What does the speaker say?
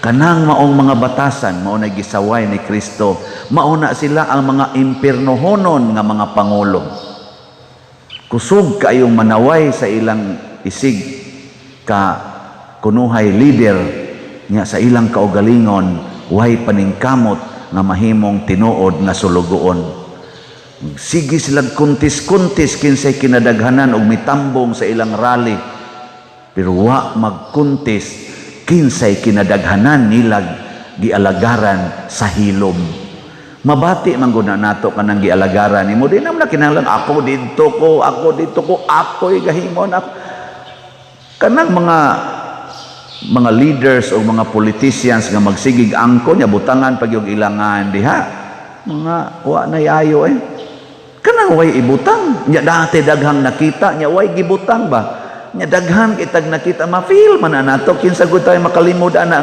Kanang maong mga batasan, mao na gisaway ni Kristo. Mao na sila ang mga impiernohonon nga mga pangulo. Kusog kaayong manaway sa ilang isig ka kunuhay leader nga sa ilang kaugalingon way paningkamot nga mahimong tinuod nga sulugoon. Sige sila kuntis-kuntis kinsay kinadaghanan og mitambong sa ilang rally. Pero wa magkuntis kinsay kinadaghanan nilag gialagaran sa hilom. Mabati man gud na nato kanang gialagaran nimo, di naman na kinahanglan ako didto ko, ako didto ko, ako'y gahimon ako. Kanang mga leaders o mga politicians nga magsigig angko nya butangan pag yung ilangan diha. Mga wa na ayo eh. Kanang way ibutang. Nya dati daghang nakita, nya way gibutang ba? Nya daghan kitag nakita, ma-feel man na nato kinsa gud tayo makalimod ana.